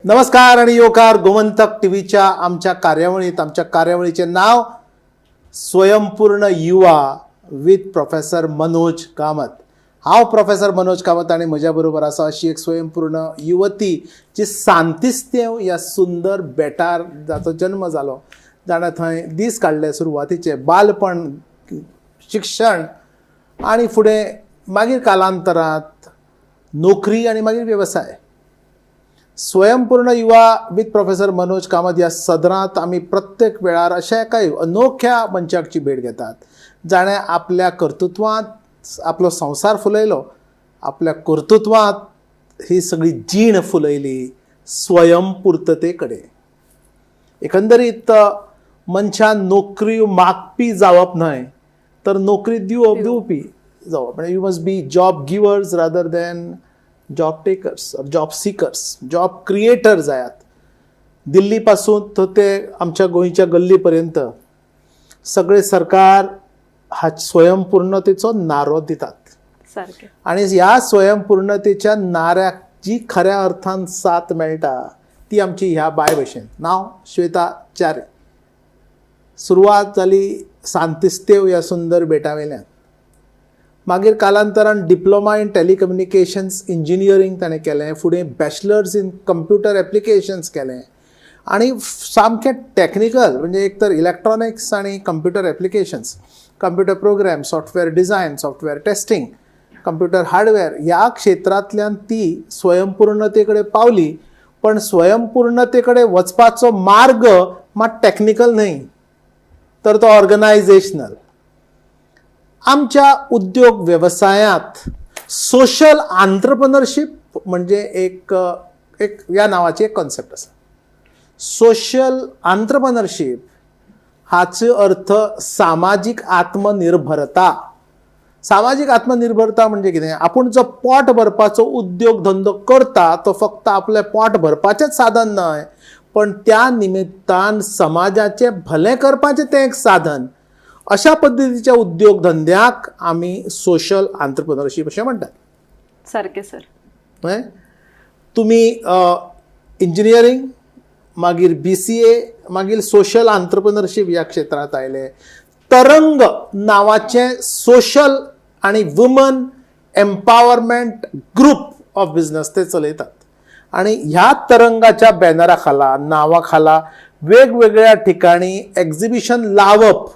नमस्कार आणि योकार गोमंतक टीव्हीच्या आमच्या कार्यावळीत, आमच्या कार्यावळीचे नाव स्वयंपूर्ण युवा विथ प्रोफेसर मनोज कामत. हांव प्रोफेसर मनोज कामत आणि म्हज्या बरोबर आसा अशी एक स्वयंपूर्ण युवती जी सांतिस्तेव ह्या सुंदर बेटार जाचो जन्म जालो, जाणें थंय दीस काडले, सुरवातीचे बालपण, शिक्षण आणि फुडें मागीर कालांतरात नोकरी आणि मागीर वेवसाय. स्वयंपूर्ण युवा विथ प्रोफेसर मनोज कामत ह्या सदरांत आमी प्रत्येक वेळार अशा एका अनोख्या मनशाची भेट घेतात जाणें आपल्या कर्तृत्वांत आपलो संवसार फुलयलो, आपल्या कर्तृत्वांत ही सगळी जीण फुलयली स्वयंपूर्तते कडेन. एकंदरीत मनशान नोकरी मागपी जावप न्हय तर नोकरी दिवप दिवपी जावप, म्हणजे you must be job givers rather than job takers, job seekers, job creator जायात. दिल्ली पासून ते आमच्या गोंयच्या गल्ली पर्यंत सगळे सरकार हा स्वयंपूर्णतेचो नारो दितात. सारकें. आणि ह्या स्वयंपूर्णतेच्या नाऱ्याक जी खऱ्या अर्थान साथ मेळटा ती आमची ह्या बाय भशेन. नांव श्वेता च्यारी. सुरवात जाली सांतिस्तेव ह्या सुंदर बेटा वयल्यान, मागीर कालांतरान डिप्लोमा इन टेलिकम्युनिकेशन्स इंजिनियरींग ताणें केलें, फुडें बॅचलर्स इन कंप्युटर एप्लिकेशन्स केलें आणि सामकें टॅक्निकल म्हणजे एक तर इलेक्ट्रॉनिक्स आनी computer applications, computer program, software design, software testing, computer hardware ह्या क्षेत्रांतल्यान ती स्वयंपूर्णते कडेन पावली. पण स्वयंपूर्णते कडेन वचपाचो मार्ग मात टॅक्निकल न्हय तर तो ऑर्गनायझेशनल. आमच्या उद्योग वेवसायांत सोशल आंत्रप्रनरशीप म्हणजे एक एक ह्या नांवाची एक कॉन्सेप्ट आसा. सोशल आंत्रप्रनरशीप हाचो अर्थ सामाजीक आत्मनिर्भरता. सामाजीक आत्मनिर्भरता म्हणजे कितें? आपूण जो पोट भरपाचो उद्योग धंदो करता तो फक्त आपलें पोट भरपाचेंच साधन न्हय, पण त्या निमित्तान समाजाचें भलें करपाचें तें एक साधन. अशा पद्दतीच्या उद्योग धंद्याक आमी सोशल आंत्रप्रनरशीप अशें म्हणटात. सारकें सर. हय, तुमी इंजिनियरींग, मागीर बीसीए, मागीर सोशल आंत्रप्रनरशीप ह्या क्षेत्रांत आयले. तरंग नांवाचें सोशल आनी woman empowerment group of business ते चलयतात आनी ह्या तरंगाच्या बॅनरा खाला, नांवा खाला वेगवेगळ्या ठिकाणी एक्झिबिशन लावप,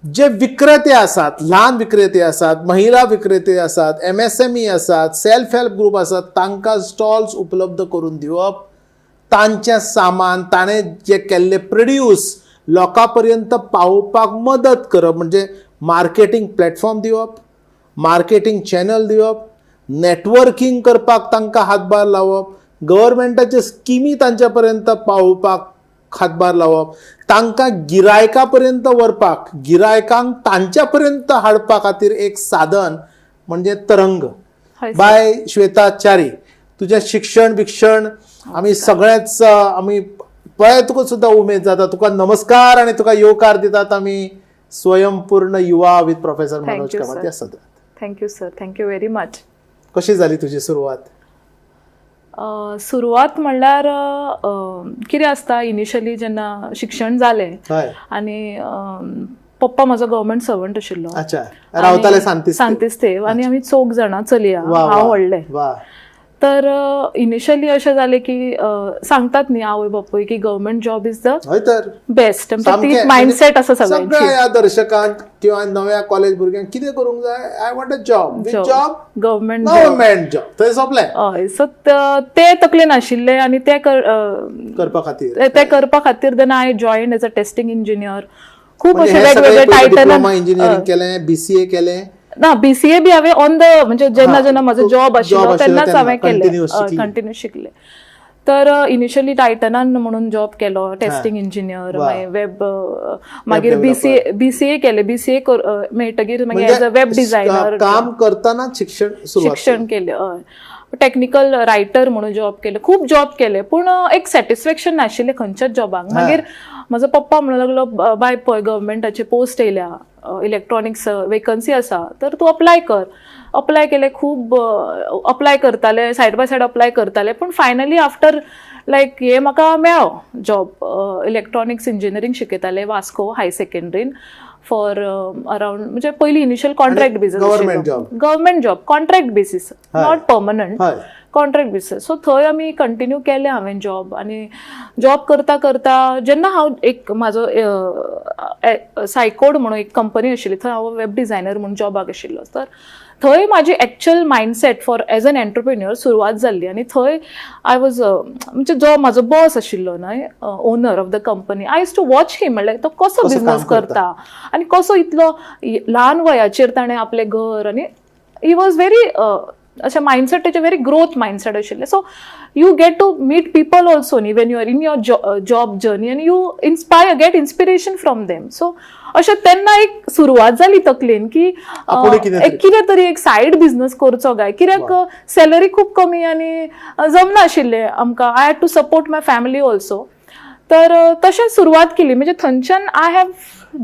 जे विक्रेते आसात, ल्हान विक्रेते आसात, महिला विक्रेते आसात, एमएसएमई आसात, सेल्फ हेल्प ग्रुप आसात, तांकां स्टॉल्स उपलब्ध करून दिवप, तांचें सामान, ताणें जे केल्ले प्रोड्यूस लोकां पर्यंत पावोवपाक मदत करप, म्हणजे मार्केटींग प्लॅटफॉर्म दिवप, मार्केटींग चॅनल दिवप, नॅटवर्कींग करपाक तांकां हातभार लावप, गव्हर्मेंटाच्यो स्किमी तांच्या पर्यंत पावोवपाक हातभार लावप, तांकां गिरायका पर्यंत व्हरपाक, गिरायकांक तांच्या पर्यंत हाडपा खातीर एक साधन म्हणजे तरंग. हय सर. बाय श्वेता च्यारी, तुजें शिक्षण बिक्षण आमी सगळेंच आमी पळय तुका सुद्दां उमेद जाता. तुका नमस्कार आनी तुका येवकार दितात आमी स्वयंपूर्ण युवा with professor Thank Manoj you, Kamat sir. ह्या सदरात. Thank you sir, thank you very much. कशी जाली तुजी सुरवात? सुरवात म्हणल्यार कितें आसता, इनिशियली जेन्ना शिक्षण जालें आनी पप्पा म्हजो गव्हर्मेंट सर्वंट आशिल्लो. अच्छा, रावताले सांतिस्तेव. सांतिस्तेव. आनी आमी चौग जाणां चलया, हांव व्हडलें. तर इनिशियली अशें जालें की सांगतात न्ही आवय बापूय की गव्हर्मेंट जॉब is the हय तर बेस्ट. ती सामकें. मायंडसेट आसा सगळ्या सगळ्यांची. ह्या दर्शकांक किंवा नव्या कॉलेज भुरग्यांक कितें करूंक जाय? I want a job with job government. Government job, थंय सोंपलें. हय, सो ते तकलेन आशिल्ले आनी ते करपा खातीर ते करपा खातीर then I join as a testing engineer. खूब म्हणजे अशे हे सगळे वेगवेगळे पयलीं टायटल. डिप्लोमा इंजिनियरिंग केलें, बीसीए केलें? ना, बीसीए बी हांवें ऑन the म्हणजे जेन्ना जेन्ना म्हजो जॉब आशिल्लो job आशिल्लो तेन्नाच तेन्ना हांवें केलें. continuous शिकली. कंटिन्यू शिकले. तर इनिशियली टायटनान म्हणून जॉब केलो, टेस्टिंग इंजिनियर, मागीर वेब, मागीर बीसीए केलें. बीसीए मेळटगीर मागीर एज अ वेब डिझायनर. काम करताना शिक्षण सुरवात. शिक्षण केलें, हय. टॅक्निकल रायटर म्हणून जॉब केले, खूब जॉब केले, पूण एक सॅटिस्फॅक्शन नाशिल्लें खंयच्याच जॉबाक. मागीर म्हजो पप्पा म्हणूंक लागलो, बाय, पळय, गव्हर्मेंटाचे पोस्ट येयल्या, इलेक्ट्रॉनिक्स वेकन्सी आसा, तर तूं अप्लाय कर. अप्लाय केले, खूब अप्लाय करताले, सायड बाय सायड अप्लाय करताले, पूण फायनली आफ्टर लायक हे म्हाका मेळ्ळो जॉब. इलेक्ट्रॉनिक्स इंजिनियरींग शिकयताले वास्को हाय सेकंडरीन फॉर अराउंड, म्हणजे पयली initial contract basis. Government job? Government job, contract basis, not permanent. Contract basis. So थंय आमी कंटिन्यू केलें हांवें जॉब. आनी जॉब करता करता जेन्ना हांव एक म्हाजो सायकोड म्हणून एक कंपनी आशिल्ली, थंय हांव वेब डिझायनर म्हणून जॉबाक आशिल्लो, तर थंय म्हाजी actual mindset for as an entrepreneur सुरवात जाल्ली. आनी थंय I was, म्हणजे जो म्हाजो बॉस आशिल्लो न्हय, owner of the company, I used to watch him, म्हणल्यार तो कसो कसो बिझनस काम करता. करता आनी कसो इतलो ल्हान वयाचेर ताणें आपलें घर, आनी he was very अशें मायंडसेट तेचे व्हेरी ग्रोथ मायंडसेट आशिल्लें. So you get to meet people also न्ही when you are in your job journey आनी you inspire get inspiration from them. So अशें तेन्ना एक सुरवात जाली तकलेन की आपुणूय कितें तरी. एक कितें तरी एक सायड बिझनस करचो काय, कित्याक सॅलरी खूब कमी आनी जमनाशिल्लें आमकां. I had to support my family also. तर तशें सुरवात केली. म्हणजे थंयच्यान I have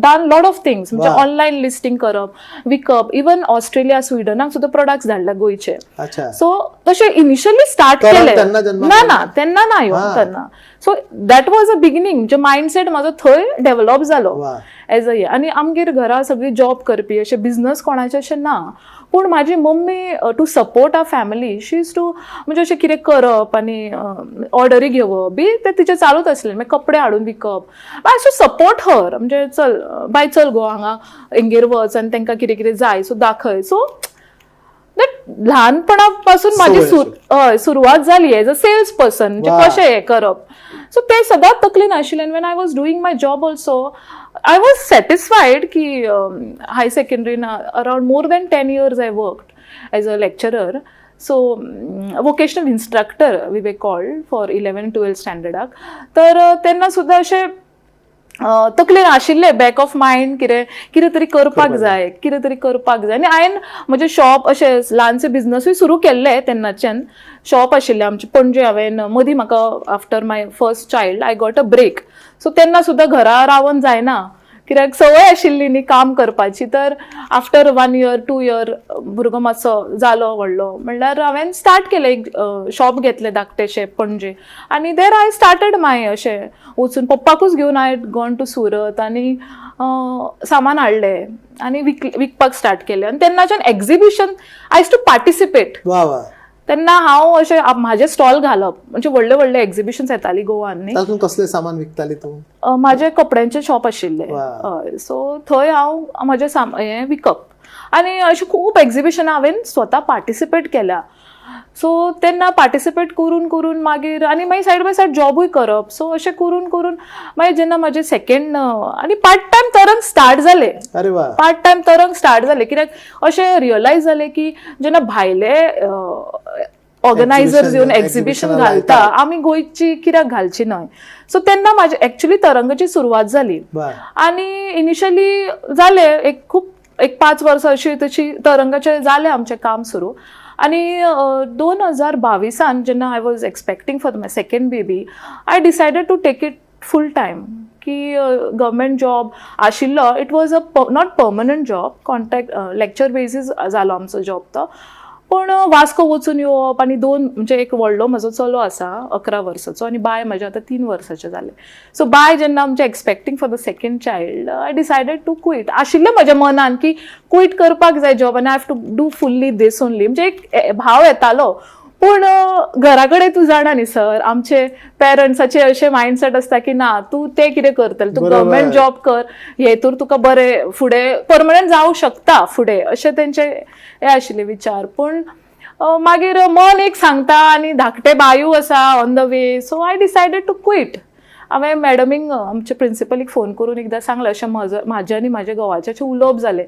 done lot of things, म्हणजे ऑनलायन लिस्टींग करप, विकप, इवन ऑस्ट्रेलिया, स्विडनाक सुद्दां प्रोडक्ट्स धाडल्या गोंयचे. सो तशें इनिशियली स्टार्ट तरंग केलें. तेन्ना जन्माक ना. आयलो? ना, तेन्ना ना यो. तेन्ना, so that was a beginning, म्हणजे मायंडसेट म्हाजो थंय डेव्हलप जालो एज अ हे. आनी आमगेर घरा सगळी जॉब करपी, अशें बिझनस कोणाचें अशें ना, पूण म्हाजी mummy, to support our family, she used to, म्हणजे अशें कितें करप आनी ऑर्डरी घेवप बी, ते तिचें चालूच आसलें. मागीर कपडे हाडून विकप. I to support हर, म्हणजे चल बाय, चल गो हांगा हेंगेर वच आनी तांकां कितें कितें जाय सो दाखय. सो that ल्हानपणापासून म्हाजी संवय. हय, सुरवात जाली एज अ सेल्स पर्सन, म्हणजे कशें हें करप. सो ते सदांच तकलेन आशिल्लें. When I was doing my job also, I was satisfied की हाय सेकंडरीन around more than 10 years I worked as a lecturer, so vocational instructor we were called for 11, 12 स्टँडर्डाक. तर तेन्ना सुद्दां अशें तकलेन आशिल्लें, बॅक ऑफ मायंड, कितें कितें तरी करपाक जाय, कितें तरी करपाक जाय. आनी हांवें म्हजें शॉप, अशें ल्हानशें बिजनसूय सुरू केल्लें तेन्नाच्यान. शॉप आशिल्लें आमचें पणजे. हांवें मदीं म्हाका after my first child I got a break, so तेन्ना सुद्दां घरा रावन जायना, कित्याक संवय आशिल्ली न्ही काम करपाची. तर after one year, 2 year, भुरगो मातसो जालो व्हडलो म्हणल्यार हांवें स्टार्ट केलें, एक शॉप घेतलें धाकटेशें पणजे आनी there I started माय, अशें वचून पप्पाकूच घेवन I gone to Surat आनी सामान हाडलें आनी विकपाक स्टार्ट केलें. आनी तेन्नाच्यान exhibition I used to participate. वा वा तेन्ना हांव अशें म्हाजें स्टॉल घालप, म्हणजे व्हडले व्हडले एक्झिबिशन्स येताली गोवान न्ही. तातूंत कसलें सामान विकताली तूं? म्हाजे कपड्यांचें शॉप आशिल्लें. हय, सो थंय हांव म्हजें हें विकप आनी अशें खूब एक्झिबिशनां हांवें स्वता पार्टिसिपेट केल्या. सो तेन्ना पार्टिसिपेट करून करून मागीर आनी मागीर सायड बाय सायड जॉबूय करप. सो अशें करून करून मागीर जेन्ना म्हाजें सेकेंड आनी पार्ट टायम तरंग स्टार्ट जालें. अरे वा पार्ट टायम तरंग स्टार्ट जालें, कित्याक अशें रियलायज जालें की जेन्ना भायले ऑर्गनायझर्स येवन एक्झिबिशन exhibition घालता, आमी गोंयची कित्याक घालची न्हय? सो तेन्ना म्हाजी एक्चुली तरंगाची सुरवात जाली. आनी इनिशियली जालें एक खूब, एक 5 वर्सां अशी तशी तरंगाचें जालें आमचें काम सुरू. आनी 2022an जेन्ना I was expecting for my second baby, I decided to take it full time, की गव्हर्मेंट जॉब आशिल्लो, it was a not permanent job, contract lecture basis जालो आमचो जॉब तो, पूण वास्को वचून येवप आनी दोन, म्हणजे एक व्हडलो म्हजो चलो आसा 11 वर्साचो आनी बाय म्हजें आतां 3 वर्साचें जालें. सो बाय जेन्ना आमचें expecting for the second child, I decided to quit. आशिल्लें म्हज्या मनान की क्विट करपाक जाय जॉब आनी I have to do fully this only, म्हणजे एक भाव येतालो. पूण घरा कडेन तूं जाणा न्ही सर, आमचे पेरंट्साचे अशें मायंडसेट आसता की ना, तूं तें कितें करतलें, तूं गव्हर्मेंट जॉब कर, हेतूर तुका बरें फुडें परमनंट जावं शकता फुडें, अशें तेंचे हे आशिल्ले विचार. पूण मागीर मन एक सांगता आनी धाकटें बायू आसा on the way, so I decided to quit. हांवें मॅडमींक, आमच्या प्रिंसिपलीक फोन करून एकदां सांगलें, अशें म्हजो, म्हाजें आनी म्हाज्या घोवाचें अशें उलोवप जालें,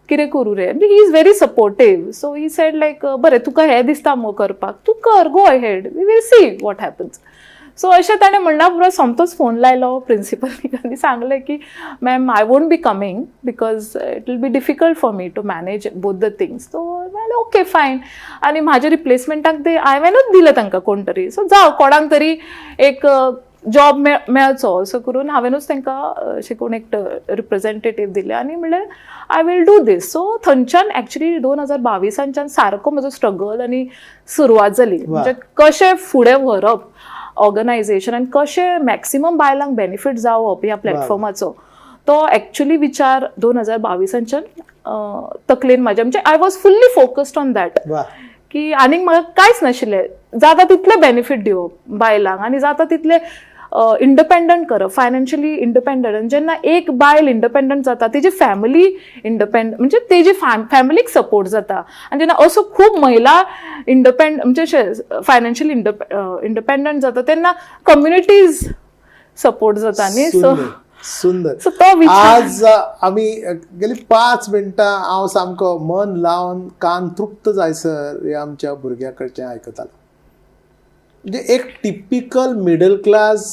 कितें करूं रे? म्हणजे he is very supportive, so he said like, बरें, तुका हें दिसता मुगो करपाक, तूं कर, go ahead, we will see what happens. So अशें ताणें म्हणला पुरो, सोमतोच फोन लायलो प्रिंसिपलीक आनी सांगलें की ma'am, I won't be coming because it will be difficult for me to manage both the things. So म्हणलें ओके फायन. आनी म्हाज्या रिप्लेसमेंटाक ते हांवेंनूच दिलें तांकां कोण तरी, सो जावं कोणाक तरी एक जॉब मेळचो असो करून हांवेंनूच तांकां अशें कोण एक रिप्रेझेंटेटीव दिलें आनी म्हणलें I will do this. So थंयच्यान एक्चुली 2022च्यान सारको म्हजो स्ट्रगल आनी सुरवात जाली, म्हणजे कशें फुडें व्हरप ऑर्गनायझेशन आनी कशें मॅक्सिमम बायलांक बेनिफीट जावप ह्या प्लॅटफॉर्माचो. तो एक्चुली विचार 2022च्यान तकलेन म्हाज्या, म्हणजे I was fully focused on that की आनीक म्हाका कांयच नाशिल्लें, जाता तितले बेनिफीट दिवप बायलांक आनी जाता तितले इंडिपेंडंट करप, फायनान्शियली इंडिपेंडंट. आनी जेन्ना एक बायल इंडिपेंडंट जाता, तेजी फॅमिली इंडिपेंडंट, म्हणजे तेजी फॅमिलीक सपोर्ट जाता. आनी जेन्ना असो खूब महिला इंडिपेंड म्हणजे अशे फायनान्शियली इंडिपेंडंट जाता, तेन्ना कम्युनिटीज सपोर्ट जाता न्ही. सो सुंदर, सुंदर. सो तो विचार. आज आमी गेली 5 मिनटां हांव सामको मन लावन, कान तृप्त जायसर हे आमच्या भुरग्या कडचें आयकतालो. म्हणजे एक टिपिकल मिडल क्लास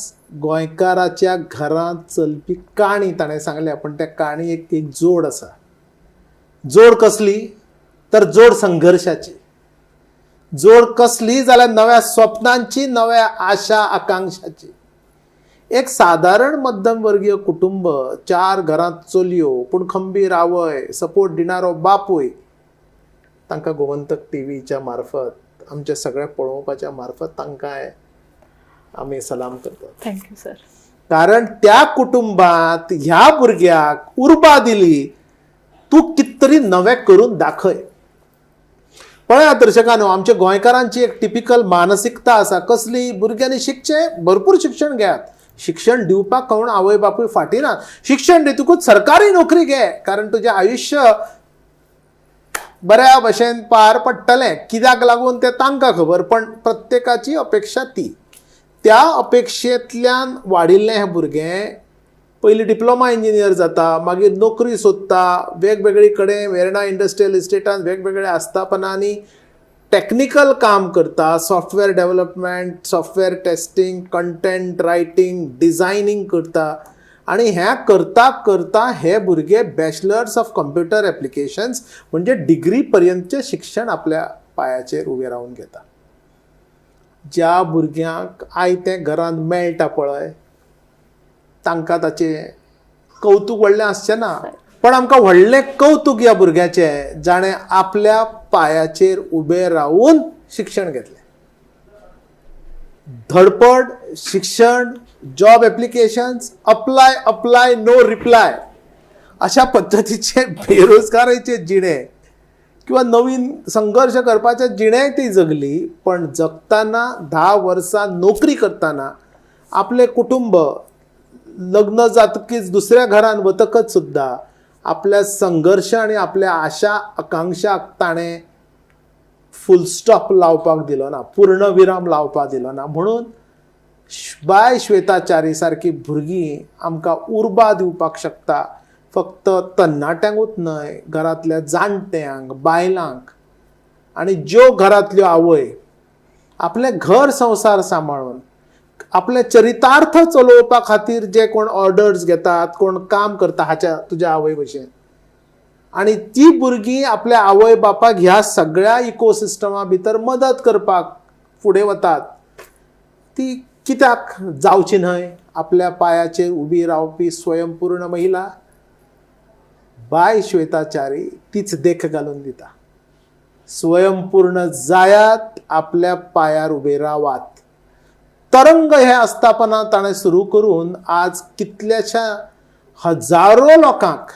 गोंयकाराच्या घरांत चलपी काणी ताणें सांगल्या, पण त्या काणयेक एक जोड आसा. जोड कसली तर जोड संघर्शाची. जोड कसली जाल्यार नव्या स्वप्नांची, नव्या आशा आकांक्षाची. एक सादारण मध्यमवर्गीय कुटुंब, चार घरांत चलयो, पूण खंबीर आवय, सपोर्ट दिणारो बापूय. तांकां गोमंतक टीव्हीच्या मार्फत, आमच्या सगळ्या पळोवपाच्या मार्फत तांकां आमी सलाम करतात. Thank you sir. कारण त्या कुटुंबात ह्या भुरग्याक उर्बा दिली, तूं कित तरी नवें करून दाखय. पळयात दर्शकांनो, आमच्या गोंयकारांची एक टिपिकल मानसिकता आसा. कसली? भुरग्यांनी शिकचें, भरपूर शिक्षण घेयात, शिक्षण दिवपाक कोण आवय बापूय फाटी ना. शिक्षण दितकूच सरकारी नोकरी घे, कारण तुजें आयुश्य बऱ्या भशेन पार पडटलें. कित्याक लागून तें तांकां खबर, पण प्रत्येकाची अपेक्षा ती. त्या अपेक्षेंतल्यान वाडिल्लें हें भुरगें पयलीं डिप्लोमा इंजिनियर जाता, मागीर नोकरी सोदता वेगवेगळी कडेन. वेर्णा इंडस्ट्रियल इस्टेटान वेगवेगळ्या आस्थापनांनी टॅक्निकल काम करता, software development, software testing, content writing, designing करता. आनी हें करता करता हे भुरगे बॅचलर्स ऑफ कंप्युटर एप्लिकेशन्स, म्हणजे डिग्री पर्यंतचें शिक्षण आपल्या पांयाचेर उबें रावन घेता. ज्या भुरग्यांक आयतें घरांत मेळटा पळय, तांकां ताचें कौतूक व्हडलें आसचें ना, पण आमकां व्हडलें कौतूक ह्या भुरग्याचें, जाणें आपल्या पांयाचेर उबें रावून शिक्षण घेतलें. धडपड, शिक्षण, job applications, apply, apply, no reply, अशा पद्दतीचे बेरोजगाराचे जिणे किंवा नवीन संघर्श करपाचे जिणेय ती जगली. पण जगताना, 10 वर्सां नोकरी करतना, आपलें कुटुंब, लग्न जातकीच दुसऱ्या घरान वतकच सुद्दां आपल्या संघर्श आनी आपल्या आशा आकांक्षाक ताणें फुल स्टॉप लावपाक दिलो ना, पूर्ण विराम लावपाक दिलो ना. म्हणून बाय श्वेता च्यारी सारकी भुरगीं आमकां उर्बा दिवपाक शकता, फक्त तरणाट्यांकूच न्हय, घरांतल्या जाणट्यांक, बायलांक. आनी ज्यो घरांतल्यो आवय आपलें घर संवसार सांबाळून आपलें चरितार्थ चलोवपा खातीर जे कोण ऑर्डर्स घेतात, कोण काम करता हाच्या तुज्या आवय भशेन, आनी ती भुरगीं आपल्या आवय बापाक ह्या सगळ्या इकोसिस्टमा भितर मदत करपाक फुडें वतात, ती कित्याक जावची न्हय आपल्या पांयाचेर उबी रावपी स्वयंपूर्ण महिला? बाय श्वेता च्यारी तीच देख घालून दिता. स्वयंपूर्ण जायात, आपल्या पांयार उबे रावात. तरंग हे आस्थापना ताणें सुरू करून आज कितल्याशा हजारो लोकांक,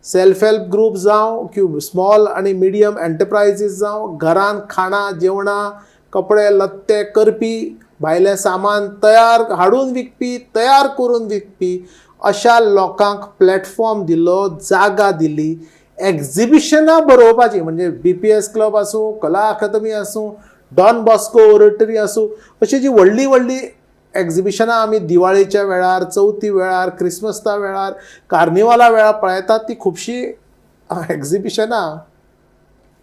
सेल्फ हेल्प ग्रूप जावं किंवा स्मॉल आनी मिडियम एंटरप्रायजीस जावं, घरान खाणां जेवणां, कपडे लत्ते करपी, भायलें सामान तयार हाडून विकपी, तयार करून विकपी, अशा लोकांक प्लॅटफॉर्म दिलो, जागा दिली एक्झिबिशनां बरोवपाची. म्हणजे बीपीएस क्लब आसूं, कला अकादमी आसूं, डॉन बॉस्को ओरेटरी आसूं, अशी जी व्हडलीं व्हडलीं एक्झिबिशनां आमी दिवाळेच्या वेळार, चवथी वेळार, क्रिसमसा वेळार, कार्निवाला वेळार पळयतात, ती खुबशीं एक्झिबिशनां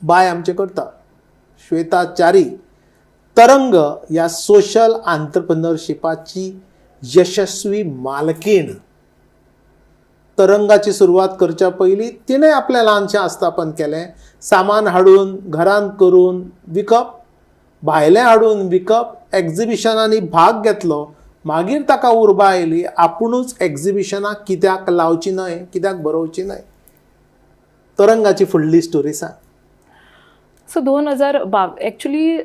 बाय आमचें करता. श्वेता च्यारी. तरंग ह्या सोशल आंत्रप्रनरशिपाची यशस्वी मालकीण. तरंगाची सुरवात करच्या पयलीं तिणें आपलें ल्हानशें आस्थापन केलें. सामान हाडून घरांत करून विकप, भायलें हाडून विकप, एग्जिबिशनांनी भाग घेतलो. मागीर ताका उर्बा आयली, आपुणूच एग्जिबिशनां कित्याक लावची न्हय, कित्याक बरोवची न्हय. तरंगाची फुडली स्टोरी सांग. सो 2022 एक्चुली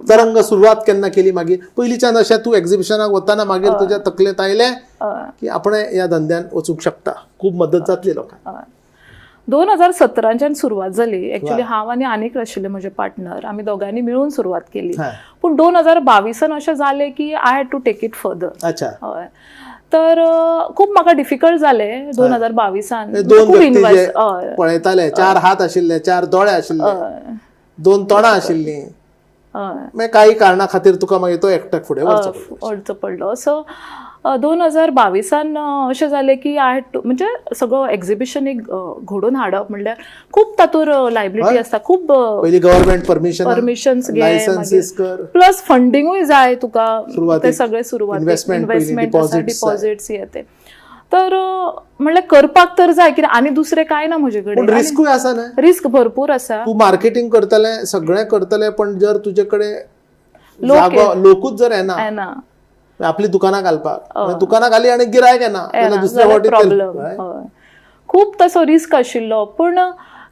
तरंग सुरवात केन्ना केली? मागीर पयलींच्यान अशें तूं एग्जिबिशनाक वतना मागीर तुज्या तकलेंत आयलें की आपण ह्या धंद्यान वचूंक शकता, खूब मदत जातली लोकांक? 2017च्यान सुरवात जाली एक्चुली. हांव आनी आनीक आशिल्ले म्हजे पार्टनर, आमी दोगांनी मिळून सुरवात केली. पूण 2022न अशें जालें की I had to take it further. हय, तर खूब म्हाका डिफिकल्ट जालें 2022न. दोन खूब व्यक्ती जे इन्वेस्ट, हय. पळयताले, चार हात आशिल्ले, चार दोळे आशिल्ले, दोन तोंडां आशिल्लीं. मागीर काही कारणा खातीर तुका मागीर तो एकट्याक फुडें व्हरचो पडलो. व्हरचो पडलो. सो 2022न अशें जालें की I had to, म्हणजे सगळो एक्झिबिशन एक घडोवन हाडप म्हणल्यार खूब तातूंत लायबिलिटी आसता खूब. पयलीं गव्हर्मेंट परमिशन, परमिशन्स घे, लायसन्सीस कर. प्लस फंडिंगूय जाय तुका. सुरवातीक ते सगळे सुरवातीक investment पयलीं, इन्व्हेस्टमेंट आसा, deposits जाय. डिपॉझिट्स येते. तर म्हणल्यार करपाक तर जाय, कित्याक आनी दुसरें कांय ना म्हजे पूण कडेन. रिस्कूय आसा न्हय? रिस्क भरपूर आसा. तूं मार्केटिंग करतलें, सगळें करतलें, पण जर तुजे कडेन लोक जागो, लोकूच जर येना येना आपली दुकानां घालपाक, दुकानां घाली आनी गिरायक येना जाल्यार दुसऱ्या फावटी प्रॉब्लम. खूब तसो रिस्क आशिल्लो, पूण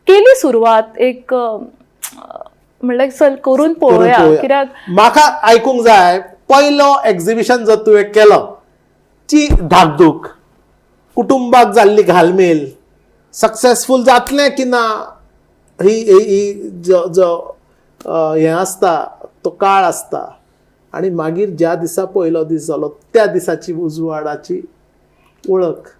केली सुरवात एक, म्हणल्यार चल करून पळोवया. पळोवया. कित्याक म्हाका आयकूंक जाय, पयलो एक्झिबिशन जर तुवें केलो ती धाकधूक, कुटुंबाक जाल्ली घालमेल, सक्सेसफूल जातलें की ना, ही ही ही जो जो हें आसता, तो काळ आसता, आनी मागीर ज्या दिसा पयलो दीस जालो त्या दिसाची उजवाडाची वळख.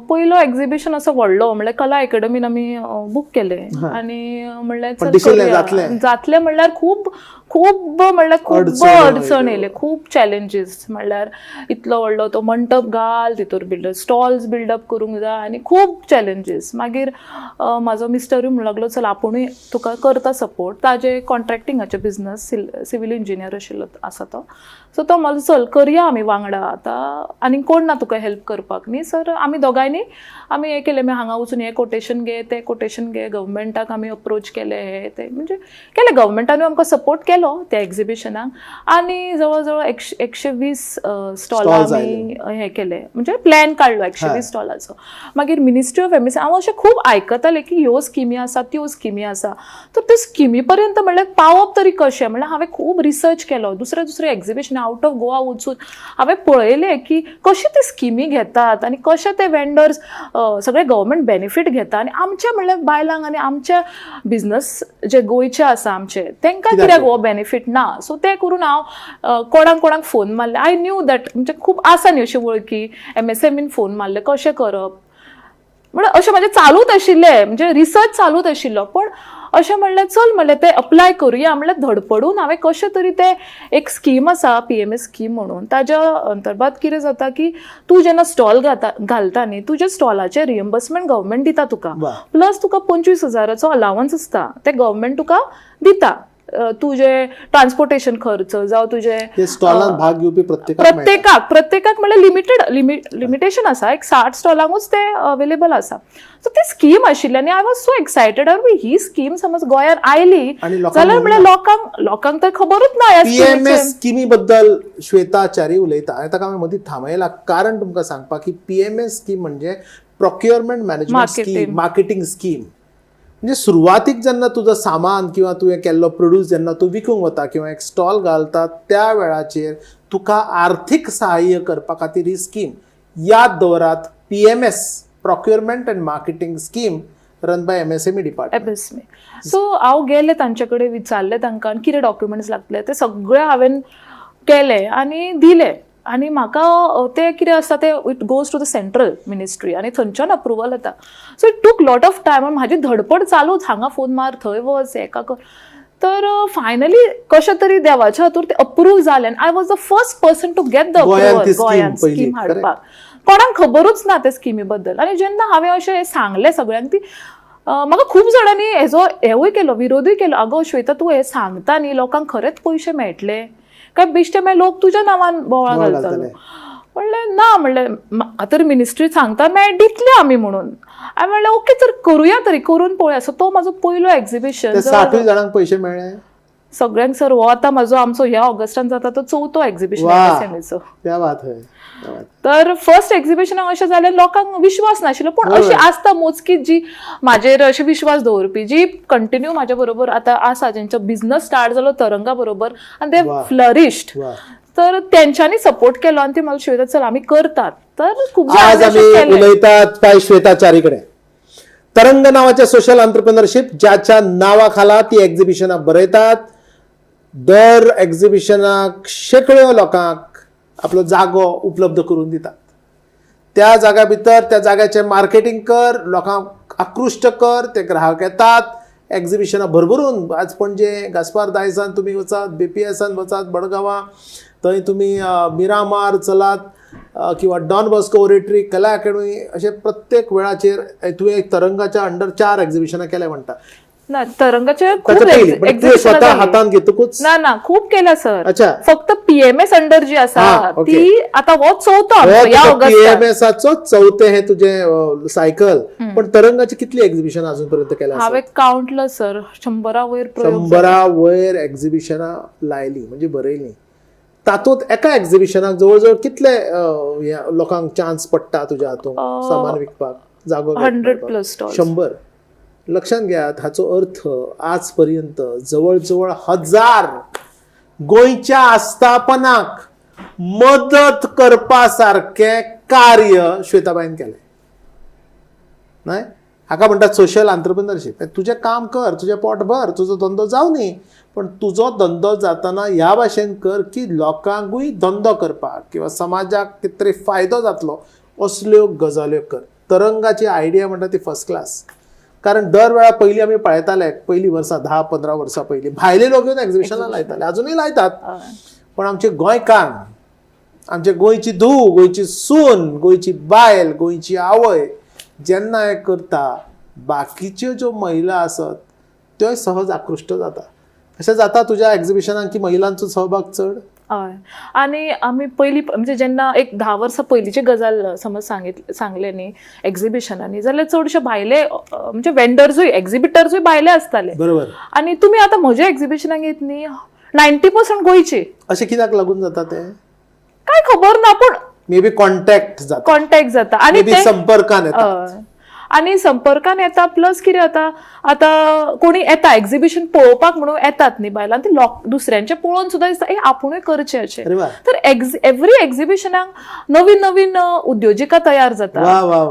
पयलो एक्झिबिशन असो व्हडलो म्हणल्यार कला एकेडमीन आमी बूक केलें आनी म्हणल्यार पण चल दिशिल्लें करूया. जातलें? जातलें म्हणल्यार खूब खूब, म्हणल्यार खूब अडचण अडचण येयले, खूब चॅलेंजीस. म्हणल्यार इतलो व्हडलो तो मंटप घाल, तितूर बिल्डअप, स्टॉल्स बिल्डअप करूंक जाय आनी खूब चॅलेंजीस. मागीर म्हाजो मिस्टरूय म्हणूंक लागलो, चल आपुणूय तुका करता सपोर्ट. ताजे कॉन्ट्रॅक्टिंगाचे बिजनस, सिवील इंजिनियर आशिल्लो आसा तो. सो तो म्हणलो, चल करया आमी वांगडा, आतां आनी कोण ना तुका हेल्प करपाक न्ही. सर आमी दोगांयनी आमी हें केलें. मागीर हांगा वचून हें कोटेशन घे, तें कोटेशन घे, गव्हर्मेंटाक आमी अप्रोच केले, हे ते म्हणजे केलें. गव्हर्मेंटानूय आमकां सपोर्ट केलो त्या एक्झिबिशनाक आनी जवळ जवळ 120 स्टॉलां Stalls. आमी हें केलें, म्हणजे प्लॅन काडलो 120 स्टॉलाचो. मागीर मिनिस्ट्री ऑफ एमएसएमई, हांव अशें खूब आयकतालें की ह्यो स्किमी आसा, त्यो स्किमी आसा, तर त्यो स्किमी पर्यंत म्हणल्यार पावप तरी कशें? म्हणल्यार हांवें खूब रिसर्च केलो. दुसरे दुसरे एक्झिबिशन आउट ऑफ गोवा वचून हांवें पळयलें की कशें ते स्किमी घेतात आनी कशे ते वेंडर्स सगळे गव्हर्मेंट बेनिफीट घेता आनी आमच्या म्हणल्यार बायलांक आनी आमच्या बिझनस जे गोंयचे आसा आमचे, तांकां कित्याक हो बेनिफीट ना. सो तें करून हांव कोणाक कोणाक फोन मारले. I knew that म्हणजे खूब आसा न्ही अशी वळखी, एमएसएमईन फोन मारले, कशें करप म्हणल्यार अशें म्हाजें चालूच आशिल्लें, म्हणजे रिसर्च चालूच आशिल्लो. पण अशें म्हणलें, चल म्हणलें तें अप्लाय करुया. म्हणल्यार धडपडून हांवें कशें तरी तें एक स्कीम आसा, पीएमएस स्कीम म्हणून, ताज्या अंतर्भात कितें जाता की तूं जेन्ना स्टॉल घालता न्ही, तुज्या स्टॉलाचें रिएम्बर्समेंट गव्हर्मेंट दिता तुका. प्लस तुका 25,000चो अलावन्स आसता, ते गव्हर्मेंट तुका दिता, तुजें ट्रान्सपोर्टेशन खर्च जावं तुजें ते स्टॉलान भाग घेवपी प्रत्येकाक मेळटा. प्रत्येकाक, प्रत्येकाक म्हणल्यार लिमिटेड लिमिटेशन आसा, एक 60 स्टॉलांकूच ते अवेलेबल आसा. सो ती स्कीम आशिल्ली आनी I was so excited, he scheme समज गोंयांत आयली आनी लोकांक जाल्यार म्हणल्यार लोकांक लोकांक तर खबरूच ना ह्या पीएमएस स्किमीचें. स्किमी बद्दल श्वेता च्यारी उलयता आनी ताका हांवें मदीं थांबयला, कारण तुमकां सांगपाक की पीएमएस स्कीम म्हणजे procurement management scheme, marketing. Marketing scheme. म्हणजे सुरवातीक जेन्ना तुजो सामान किंवा तुवें केल्लो प्रोड्यूस जेन्ना तूं विकूंक वता किंवा एक स्टॉल घालता, त्या वेळाचेर तुका आर्थीक सहाय्य करपा खातीर ही स्कीम. याद दवरात, PMS, procurement and marketing scheme, run by MSME department. MSME. So हांव गेलें तांचे कडेन, विचारलें तांकां कितें डॉक्युमेंट्स लागतले, ते सगळे हांवें केले आनी दिले. आनी म्हाका तें कितें आसता तें it goes to the central ministry आनी थंयच्यान अप्रुवल येता. So it took lot of time. म्हाजी धडपड चालूच, हांगा फोन मार, थंय वच, हेका कर. तर फायनली कशें तरी देवाच्या हातूर ते अप्रूव जालें. I was the first person to get the गोंयांत अप्रुवल. ती scheme गोंयांत पयली, स्कीम हाडपाक कोणाक खबरूच ना ते स्किमी बद्दल. आनी जेन्ना हांवें अशें सांगलें सगळ्यांक, ती म्हाका खूब जाणांनी हेजो हेवूय केलो, विरोधूय केलो. आगो श्वेता, तूं हें सांगता न्ही, लोकांक खरेंच पयशे मेळटले काय बेश्टे मागीर लोक तुज्या नांवान बोवाळ बोवाळ घालतलो. घालतले. म्हणलें ना, म्हणलें म्हाका तर मिनिस्ट्री सांगता मेळ दितले आमी म्हणून. हांवें म्हणलें ओके तर करुया तरी, करून पळोवया. सो तो म्हाजो पयलो एक्झिबिशन. ते 60 जाणांक पयशे मेळ्ळे सगळ्यांक सर. हो आतां म्हाजो आमचो ह्या ऑगस्टान जाता तो चवथो एक्झिबिशन एमएसएमईचो. क्या बात है, क्या बात. तर फर्स्ट एक्झिबिशनाक अशें जालें, लोकांक विश्वास नाशिल्लो, पूण अशी आसता मोजकी जी म्हाजेर अशे विश्वास दवरपी, जी कंटिन्यू म्हाज्या बरोबर आतां आसा, जेंचो बिझनस स्टार्ट जालो तरंगा बरोबर आनी ते फ्लरिश्ड. तर तेंच्यांनी सपोर्ट केलो आनी ती म्हाका श्वेता चल आमी करतात. तर खूब आज आमी उलयतात काय श्वेता च्यारी कडेन, तरंग नावाच्या सोशल एंटरप्रेन्योरशीप ज्याच्या नावाखाला ती एक्झिबिशनां बरयतात. दर एक्झिबिशनाक शेकड्यो लोकांक आपलो जागो उपलब्ध करून दितात. त्या जाग्या भितर त्या जाग्याचें मार्केटींग कर, लोकांक आकृश्ट कर, ते ग्राहक येतात एक्झिबिशनां भरभरून. आज पणजे गास्पार दायजान तुमी वचात, बीपीएसान वचात, बडगांवां थंय तुमी मिरामार चलात किंवा डॉन बॉस्को ओरेटरी, कला अकॅडमी, अशें प्रत्येक वेळाचेर तुवें तरंगाच्या अंडर 4 एक्झिबिशनां केल्या म्हणटा. ना, तरंगाचे खूब ताच्या पयलीं, पण तुवें exhibition स्वता जाली. हातान घेतकूच ना ना, खूब केल्या सर. अच्छा. फक्त पीएमएस अंडर जी आसा ती आतां हो चवथो आमचो ह्या ऑगस्टाक. पीएमएसाचो चवथें हें तुजें सायकल. पण तरंगाची कितली एक्झिबिशन अजून पर्यंत केल्या? हांवें कावंटलं सर, 100 वयर प्रयोग. 100 वयर एक्झिबिशनां लायली म्हणजे बरयली. तातूंत एका एक्झिबिशनाक जवळ जवळ कितले लोकांक चान्स पडटा तुज्या हातूंत सामान विकपाक, जागो? 100+ स्टॉल. 100. लक्षात घेयात, हाचो अर्थ आज पर्यंत जवळ जवळ 1000 गोंयच्या आस्थापनाक मदत करपा सारकें कार्य श्वेताबाईन केलें. न्हय, हाका म्हणटात सोशल एंटरप्रेन्योरशीप. तुजें काम कर, तुजें पोट भर, तुजो धंदो जावं न्ही, पण तुजो धंदो जातना ह्या भाशेन कर की लोकांकूय धंदो करपाक किंवा समाजाक कितें तरी फायदो जातलो असल्यो गजाल्यो कर. तरंगाची आयडिया म्हणटा ती फर्स्ट क्लास. कारण दर वेळा पयलीं आमी पळयताले, पयलीं वर्सां 10-15 वर्सां पयलीं भायले लोक येवन एक्झिबिशनां लायताले, अजुनूय लायतात, पण आमचे गोंयकार, आमचे गोंयची धूव, गोंयची सून, गोंयची बायल, गोंयची आवय जेन्ना हें करता, बाकीच्यो ज्यो महिला आसत त्योय सहज आकृश्ट जाता. अशें जाता तुज्या एक्झिबिशनाक की महिलांचो सहभाग चड? हय, आनी आमी पयलीं म्हणजे जेन्ना एक 10 वर्सां पयलींची गजाल समज सांगलें न्ही एक्झिबिशनांनी, जाल्यार चडशे भायले म्हणजे वेंडर्सूय एक्झिबिटर्सूय भायले आसताले. बरोबर. आनी तुमी आतां म्हज्या एक्झिबिशनाक येत न्ही, 90% गोंयचे. अशें कित्याक लागून जाता तें काय खबर ना, पूण मे बी कॉन्टॅक्ट जाता, कॉन्टॅक्ट जाता आनी मे बी संपर्कान येता. आनी संपर्कान येता. प्लस कितें जाता, आतां कोणी येता एक्झिबिशन पळोवपाक म्हणून येतात न्ही बायलां, ती लोक दुसऱ्यांचें पळोवन सुद्दां दिसता ए आपुणूय करचें अशें. तर एवरी एक्झिबिशनाक नवीन नवीन उद्योजिका तयार जाता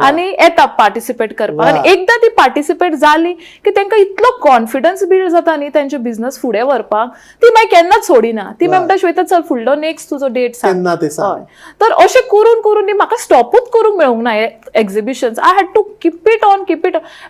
आनी येता पार्टिसिपेट करपाक. आनी एकदां ती पार्टिसिपेट जाली की तांकां इतलो कॉन्फिडन्स बिल्ड जाता न्ही तेंचे बिझनस फुडें व्हरपाक, ती मागीर केन्नाच सोडिना. ती मागीर म्हणटा श्वेता चल फुडलो नेक्स्ट तुजो डेट सांग. तर अशें करून करून म्हाका स्टॉपूच करूंक मेळूंक ना exhibitions. I had to keep it on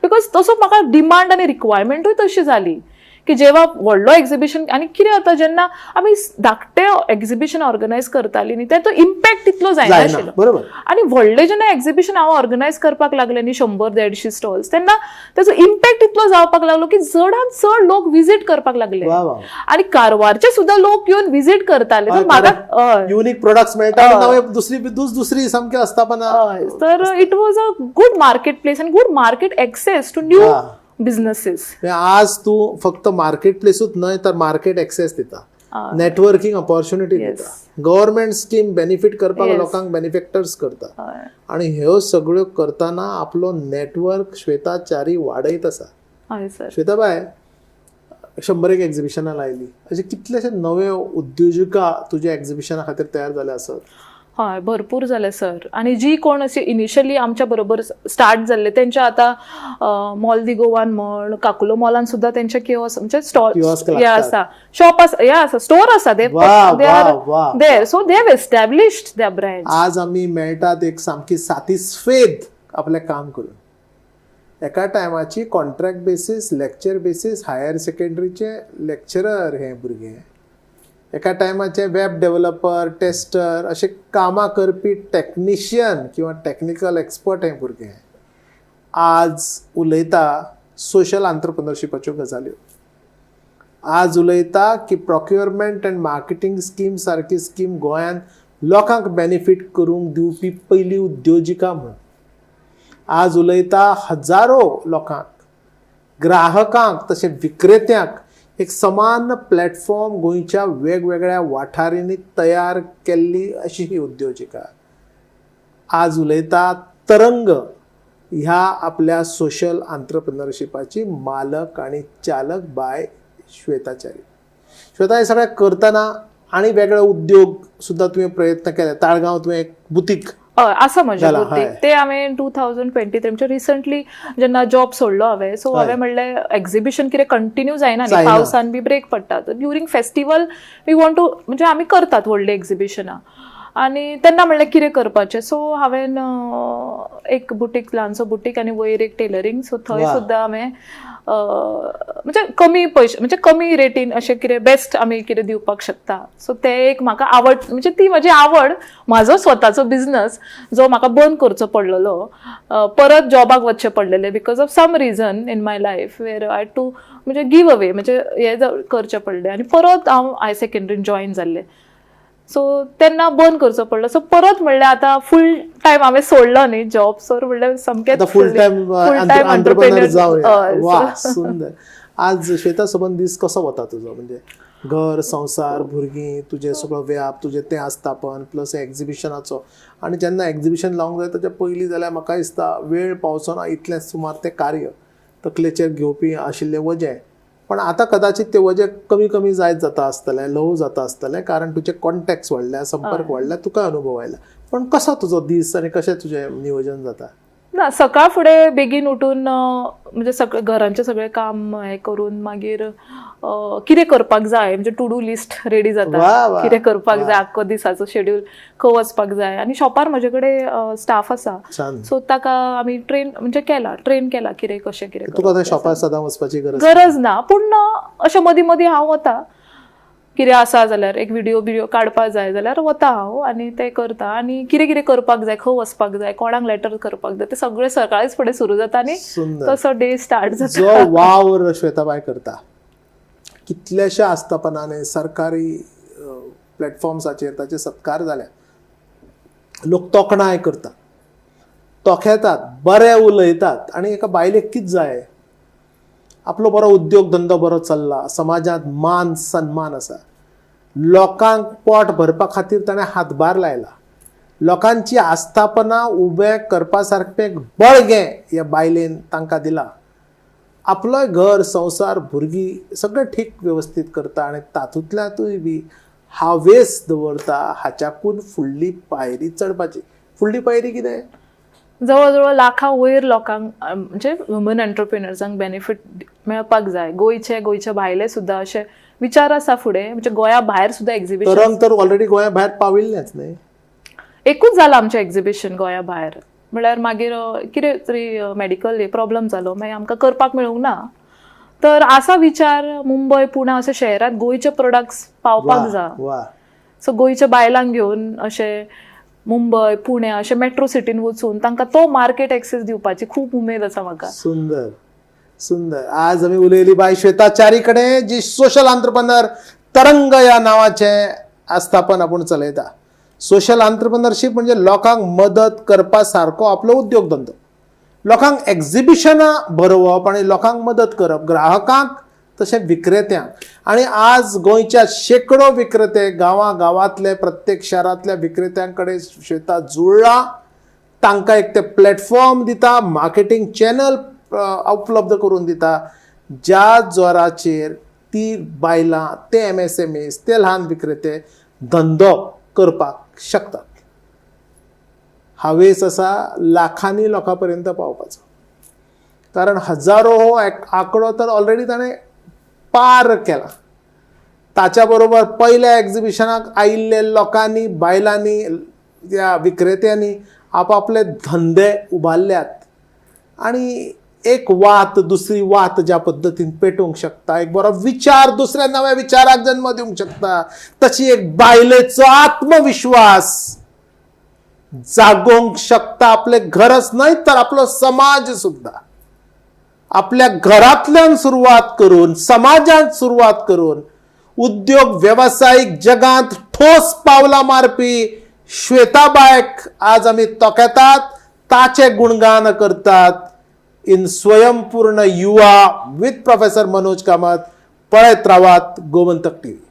because तसो म्हाका डिमांड आनी रिक्वायरमेंटूय तशी जाली की जेव्हा व्हडलो एक्झिबिशन. आनी कितें जाता जेन्ना आमी धाकटे एक्झिबिशन ऑर्गनायज करताली न्ही तेचो इम्पॅक्ट तितलो जायनाशिल्लो. बरोबर. आनी व्हडलें जेन्ना एक्झिबिशन हांव ऑर्गनायज करपाक लागलें न्ही 100-150 स्टॉल्स, तेन्ना तेचो इम्पॅक्ट इतलो जावपाक लागलो की चडान चड लोक विजीट करपाक लागले आनी कारवारचे सुद्दां लोक येवन विजीट करताले. म्हाका युनिक प्रोडक्ट्स मेळटा, दुसरी दुसरी सामकी आस्थापना. तर it was a good market place आनी good market access to new businesses. आज तू फक्त मार्केट प्लेसूच न्हय तर मार्केट एक्सेस दिता, नेटवर्किंग ऑपॉर्च्युनिटी दिता, गव्हर्मेंट स्कीम बेनिफीट करपाक लोकांक बेनिफेक्टर्स करता. आनी ह्यो सगळ्यो करतना आपलो नेटवर्क श्वेता च्यारी वाडयत आसा. श्वेताबाय, 100 एक्झिबिशनां लायली, अशे कितलेशे नवे उद्योजिका तुज्या एक्झिबिशना खातीर तयार जाले आसत? हय, भरपूर जाले सर. आनी जी कोण अशी इनिशियली आमच्या बरोबर स्टार्ट जाल्ले तेंच्या आतां मॉल दी गोवान म्हण, काकुलो मॉलान सुद्दां तेंचे किओस्क म्हणजे स्टॉल हे आसा, शॉप आसा, हे आसा, स्टोर आसा, they are there, so they have established their brand. आज आमी मेळटात एक सामकी सातिस्फेद आपलें काम करून. एका टायमाची contract basis, lecture basis, higher सेकंडरीचे lecturer हे भुरगे, एका टायमाचे वेब डेव्हलपर, टेस्टर अशे कामां करपी टॅक्निशियन किंवा टॅक्निकल एक्सपर्ट हे भुरगे आज उलयता सोशल आंतरप्रनरशिपाच्यो गजाल्यो. आज उलयता की प्रोक्युरमेंट अँड मार्केटींग स्कीम सारकी स्कीम गोंयांत लोकांक बेनिफीट करूंक दिवपी पयली उद्योजिका म्हूण. आज उलयता हजारो लोकांक, ग्राहकांक तशें विक्रेत्यांक एक समान प्लॅटफॉर्म गोंयच्या वेगवेगळ्या वाठारांनी तयार केल्ली अशी ही उद्योजिका. आज उलयता तरंग ह्या आपल्या सोशल आंतरप्रनरशिपाची मालक आनी चालक बाय श्वेता च्यारी. श्वेता, हे सगळें करतना आनी वेगळे उद्योग सुद्दां तुवें प्रयत्न केले. ताळगांव तुवें एक बुतीक हय, आसा म्हजें जाला, बुतीक. हय. ते हांवें 2023 म्हणजे रिसंटली जेन्ना जॉब सोडलो हांवें, सो हांवें म्हणलें एक्झिबिशन कितें कंटिन्यू जायना न्ही, जायना. पावसान बी ब्रेक पडटा. During festival we want to म्हणजे आमी करतात व्हडलीं एक्झिबिशनां आनी तेन्ना म्हणलें कितें करपाचें. सो हांवें एक बुटीक, ल्हानसो बुटीक आनी वयर एक टेलरींग. सो थंय सुद्दां हांवें म्हणजे कमी पयशे, म्हणजे कमी रेटीन अशें कितें बेस्ट आमी कितें दिवपाक शकता. सो तें एक म्हाका आवड, म्हणजे ती म्हजी आवड, म्हाजो स्वताचो बिजनस जो म्हाका बंद करचो पडलेलो, परत जॉबाक वचचें पडलेलें because of some reason in my life where I to म्हणजे गिव अवे, म्हणजे हें करचें पडलें आनी परत हांव हायर सेकेंडरीन जॉयन जाल्लें. सो तेन्ना बंद करचो पडलो. सो परत म्हणल्यार आतां फूल टायम हांवें सोडलो न्ही जॉब, सो म्हणल्यार सामकें आता फुल टायम फूल टायम अंतरप्रनर जावया. वा, सुंदर. आज श्वेता सबंद दीस कसो वता तुजो? म्हणजे घर, संवसार, भुरगीं, तुजें सगळो व्याप, तुजें तें आस्थापन प्लस एक्झिबिशनाचो, आनी जेन्ना एक्झिबिशन लावंक जाय ताच्या पयलीं जाल्यार म्हाका दिसता वेळ पावचो ना इतलें सुमार तें कार्य तकलेचेर घेवपी आशिल्लें वजें. पण आतां कदाचित तें वजें कमी कमी जायत जाता आसतलें, ल्हव जाता आसतलें, कारण तुजे कॉन्टॅक्ट्स वाडल्या, संपर्क वाडल्या, तुका अनुभव आयला. पण कसो तुजो दीस आनी कशें तुजें नियोजन जाता? ना, सकाळ फुडें बेगीन उठून म्हणजे सगळें घरांचें सगळें काम हें करून मागीर कितें करपाक जाय, म्हणजे टू do list ready जाता, वा, वा. कितें करपाक जाय, आख्खो दिसाचो शेड्यूल, खंय वचपाक जाय. आनी शॉपार म्हजे कडेन स्टाफ आसा, सो ताका आमी ट्रेन म्हणजे केला, ट्रेन केला कितें कशें कितें. तुका थंय शॉपार सदां वचपाची गरज गरज ना, पूण अशें मदीं मदीं हांव वता, कितें आसा जाल्यार एक विडियो बिडियो काडपाक जाय जाल्यार वता हांव आनी तें करता. आनी कितें कितें करपाक जाय, खंय वचपाक जाय, कोणाक लेटर करपाक जाय, तें सगळें सकाळीच फुडें सुरू जाता आनी तसो डे स्टार्ट जाता. जो वावर श्वेताबाय करता, कितल्याश्या आस्थापनांनी सरकारी प्लॅटफॉर्म्साचेर ताचे सत्कार जाल्या, लोक तोखणाय करतात, तोखेतात, बरे उलयतात. आनी एका बायलेक कितें जाय? आपलो बरो उद्योग धंदो बरो चल्ला, समाजांत मान सन्मान आसा, लोकांक पोट भरपा खातीर ताणें हातभार लायला, लोकांची आस्थापनां उबें करपा सारकें बळगें ह्या बायलेन तांकां दिलां, आपलोय घर, संवसार, भुरगीं सगळें ठीक वेवस्थीत करता आनी तातूंतल्यातूय बी हावेस दवरता हाच्याकून फुडली पायरी चडपाची. फुडली पायरी कितें? जवळ जवळ लाखां वयर लोकांक, म्हणजे वुमन एंटरप्रिनर्सांक बेनिफीट मेळपाक जाय. गोंयचे, गोंयचे भायले सुद्दां अशे विचार आसा फुडें, म्हणजे गोंया भायर सुद्दां एक्झिबिशन. तरंग तर ऑलरेडी गोंया भायर पाविल्लेंच न्ही? एकूच जालां आमचें एक्झिबिशन गोंया भायर, म्हळ्यार मागीर कितें तरी मेडिकल प्रॉब्लम जालो, मागीर आमकां करपाक मेळूंक ना. तर आसा विचार मुंबय, पुणा अशे शहरांत गोंयचे प्रोडक्ट्स पावपाक जाय. सो गोंयच्या बायलांक घेवन अशें मुंबय, पुणे अशे मेट्रो सिटीन वचून तांकां तो मार्केट एक्सेस दिवपाची खूब उमेद आसा म्हाका. सुंदर, सुंदर. आज आमी उलयली बाय श्वेता च्यारी कडेन, जी सोशल आंतरप्रनर तरंग ह्या नांवाचें आस्थापन आपूण चलयता. सोशल आंतरप्रनरशीप म्हणजे लोकांक मदत करपा सारको आपलो उद्योग धंदो, लोकांक एक्झिबिशनां भरोवप आनी लोकांक मदत करप, ग्राहकांक तशें विक्रेत्यांक. आनी आज गोंयच्या शेकडो विक्रेते गांवा गांवांतले, प्रत्येक शारांतल्या विक्रेत्यां कडेन श्वेता जुळ्ळा, तांकां एक ते प्लॅटफॉर्म दिता, मार्केटींग चॅनल उपलब्ध करून दिता, ज्या जोराचेर ती बायलां, ते MSMEs, ते ल्हान विक्रेते धंदो करपाक शकतात. हावेस आसा लाखांनी लोकां पर्यंत पावपाचो, कारण हजारो हो एक आंकडो तर ऑलरेडी ताणें पार केला. ताच्या बरोबर पयल्या एक्झिबिशनाक आयिल्ले लोकांनी, बायलांनी, त्या विक्रेत्यांनी आपापले धंदे उबारल्यात आनी एक वात दुसरी वात ज्या पद्दतीन पेटोवंक शकता, एक बरो विचार दुसऱ्या नव्या विचाराक जन्म दिवंक शकता, तशी एक बायलेचो आत्मविश्वास जागोवंक शकता आपलें घरच न्हय तर आपलो समाज सुद्दां. आपल्या घरांतल्यान सुरवात करून, समाजांत सुरवात करून उद्योग वेवसायीक जगांत ठोस पावलां मारपी श्वेताबायक आज आमी तोखेतात, ताचें गुणगान करतात इन स्वयंपूर्ण युवा विथ प्रोफेसर मनोज कामत. पळयत रावात गोमंतक टीव्ही.